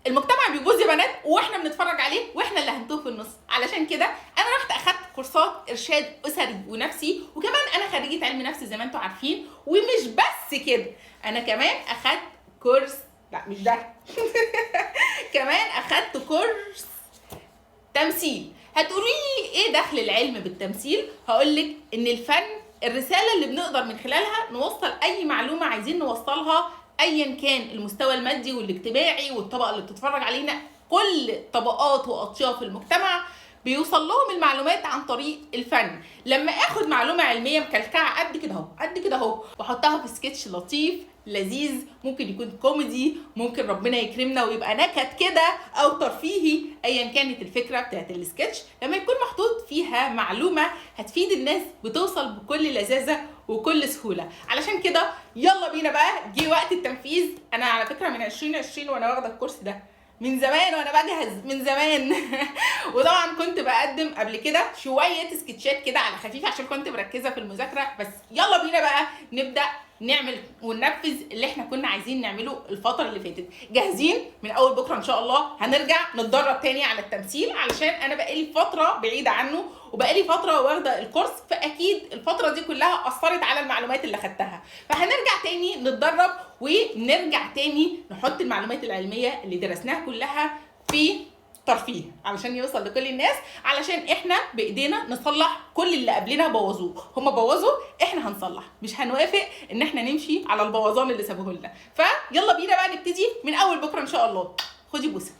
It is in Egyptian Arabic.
المجتمع بيبوظ يا بنات واحنا بنتفرج عليه، واحنا اللي هنتوه في النص. علشان كده انا رحت اخدت كورسات ارشاد اسري ونفسي، وكمان انا خريجة علم نفس زي ما انتم عارفين. ومش بس كده، انا كمان اخدت كورس، لا مش ده كمان اخدت كورس تمثيل. هتقولي لي ايه دخل العلم بالتمثيل؟ هقولك ان الفن الرسالة اللي بنقدر من خلالها نوصل اي معلومة عايزين نوصلها، ايا كان المستوى المادي والاجتماعي والطبقة اللي بتتفرج علينا، كل طبقات واطياف المجتمع بيوصل لهم المعلومات عن طريق الفن. لما اخد معلومة علمية مكلكعه قد كده اهو قد كده اهو واحطها في سكتش لطيف لذيذ، ممكن يكون كوميدي، ممكن ربنا يكرمنا ويبقى نكت كده او ترفيهي، ايا كانت الفكرة بتاعت السكتش، لما يكون محطوط فيها معلومة هتفيد الناس بتوصل بكل لذاذه وكل سهولة. علشان كده يلا بينا بقى، جه وقت التنفيذ. انا على فكرة من 2020 وانا واخده الكورس ده، من زمان وانا بجهز من زمان وطبعا كنت بقدم قبل كده شوية سكتشات كده على خفيف عشان كنت مركزه في المذاكرة. بس يلا بينا بقى نبدا نعمل وننفذ اللي احنا كنا عايزين نعمله الفترة اللي فاتت. جاهزين؟ من اول بكره ان شاء الله هنرجع نتدرب تاني على التمثيل، علشان انا بقالي فترة بعيدة عنه وبقالي فترة واخده الكورس، فاكيد الفترة دي كلها اثرت على المعلومات اللي خدتها. فهنرجع تاني نتدرب ونرجع تاني نحط المعلومات العلمية اللي درسناها كلها في ترفيه علشان يوصل لكل الناس، علشان احنا بايدينا نصلح كل اللي قبلنا بوظوه. هما بوظوا، احنا هنصلح، مش هنوافق ان احنا نمشي على البوظان اللي سابوه لنا. فيلا بينا بقى نبتدي من اول بكره ان شاء الله. خدي بوسه.